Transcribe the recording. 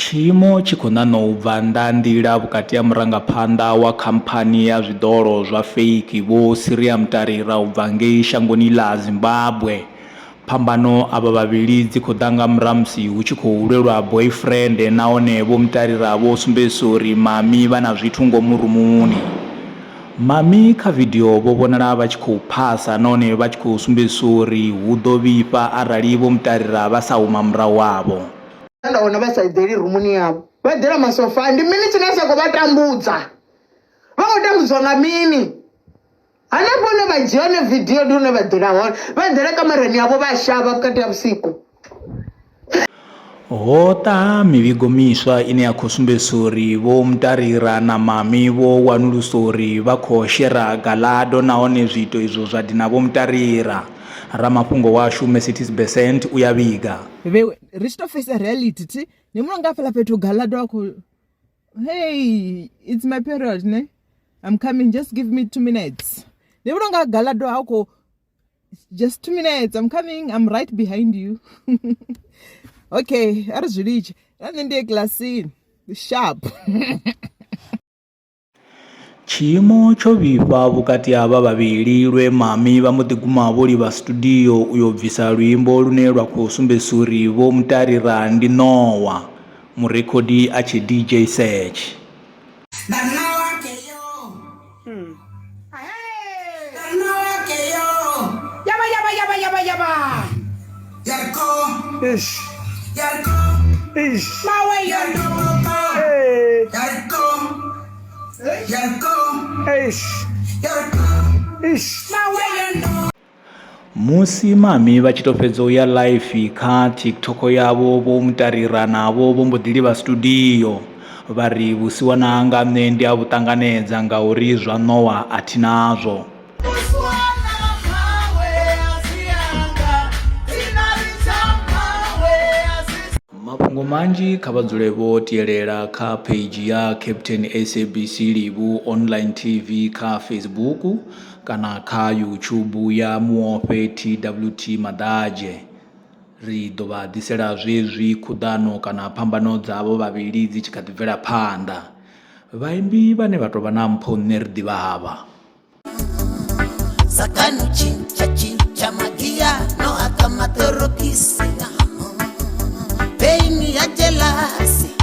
Tshiimo tshi khou ṋaṋa u bva nnḓa ha nḓila vhukati ha murangaphanḓa wa khamphani ya zwiḓolo zwa feiki Vho Siria Mtarira u bva ngei shangoni ḽa Zimbabwe. Phambano avha vhavhili dzi khou ḓa nga murahu musi hu tshi khou lwelwa boyfriend nahone Vho Mtarira vho sumbedzisa uri Mami vha na zwithu ngomu rumuni. Mami kha vidio vho vhonala vha tshi khou phasa nahone vha tshi khou sumbedzisa uri hu ḓo vhifha arali Vho Mtarira vha sa huma murahu havho. Nda wana vha sa eḓeli rumuni yavho, vha eḓela masofani. Ndi mini tshine sa khou vha tambudza? Vha khou tambudzwa nga mini? Hanefho hune vha dzhia hone vidio ndi hune vha eḓela hone, vha eḓela kamarani yavho vha shavha vhukati ha vhusiku. Ho ṱaha mivhigo miswa ine ya khou sumbedzisa uri Vho Mtarira na Mami vho wanulusa uri vha khou shera galado nahone zwiito izwo zwa dina Vho Mtarira. Ramafhungo washu Mercedes Besant u ya vhiga. Vhewe ri tshi to face reality thi ni muno nga hafhaḽa fhethu galado a khou hey it's my period ne I'm coming just give me 2 minutes ni muno nga galado a khou just 2 minutes I'm coming I'm right behind you. Okay, a ri zwi litshe na nṋe ndi ye kilasini sharp. Tshiimo tsho vhifha vhukati ha avha vhavhili lwe Mami vha mbo ḓi guma vho livha studio u yo bvisa luimbo lune lwa khou sumbedzisa uri Vho Mtarira ndi ṋowa, murekhodi a tshe DJ Search. Musi Mami vha tshi tou fhedza u ya live kha TikTok yavho Vho Mtarira navho vho mbo ḓi livha studio vha ri vhusiwana hanga nṋe ndi a vhu ṱanganedza ngauri zwa ṋowa a thi nazwo. Mafhungo manzhi kha vha dzule vho tielela kha pheidzhi ya Captain SABC Livhu Online TV kha Facebook kana kha YouTube ya Muofhe TWT Maḓadzhe. Ri ḓo vha ḓisela zwezwi khuḓano kana phambano dza avho vhavhili dzi tshi kha ḓi bvela phanḓa. Vhaimbi vhane vha tou vha na mpho nṋe ri ḓivha havha. Sakano chincha chincha magia no aka matorokisi. Pain ya jealousy.